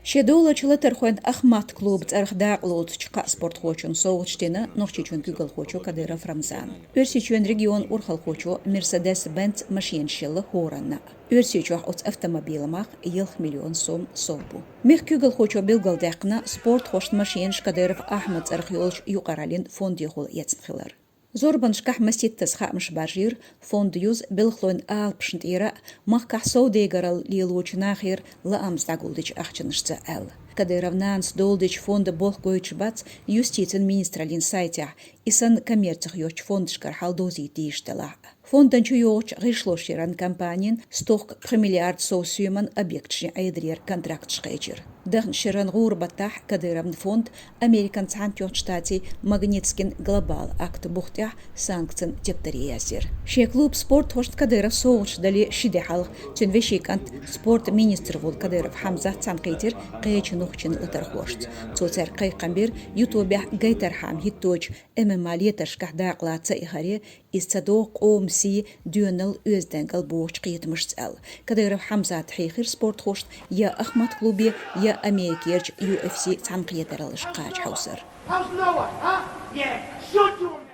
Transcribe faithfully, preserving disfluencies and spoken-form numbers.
Шен долачу латархойн «Ахмат» клуба цӀарах дакъа лоцучу кхаа спортхочунна совгӀаташ дина Нохчийчоьнан куьйгалхочо Кадыров Рамзана. Оьрсийчоьнан регионан урхалхочо Мерседес-Бенц машенаш елла хӀоранна. Оьрсийчохь оцу автомобиламах ялх миллион сом сов бу. Мехкан куьйгалхочо билгалдаьккхина спортхошна машенаш Кадыров Ахьмадан цӀарах йолчу юкъараллин фондехула эцна хилар. Зорбанашкахь маситтаза хаамаш баржийра фонда юза белхалойн алапашна тӀера а, махкахь совдегаралла лелочу нахера лаамца дӀагулдича ахчанашца аьлла. Кадыровн нанас дола дечу фондан болх гойтуш бац юстицин министраллин сайтехь, и санна коммерцих йоцчу фондашкара хьал довзийта дезаш делахь а. Фондана чу йогӀучу гӀишлошъяран компанин стохка пхи миллиард сов соьман объекташна Ӏедарера контракташ кхечира. Даханчу шеран гӀуран баттахь Кадыровн фонда Американ Цхьаьнатоьхначу Штатийн Магнитскин глобал акта бух тӀехь санкцийн тептаре яздира. Шен клубан спортхошна Кадыров совгӀаташ дале ши де хьалха, цуьнан вешин кӀант, спортан министр волу Кадыров Хьамзат цхьаьнакхийтира кхечу нохчийн латархошца. Цо цаьрга кхайкхам бира ютубехь гайтархьама хӀитточу М М А летаршкахь дакъала ца эхаре, иза ца догӀу къоман сий, доьналла, оьздангалла бохучу кхетамашца аьлла. Кадыров Хьамзата хьийхира спортхошна я «Ахмат» клубе, я Америкерчу U F C цхьаьнакхетараллашка кхача хьовсар. How's Noah, huh? Yeah, shoot you.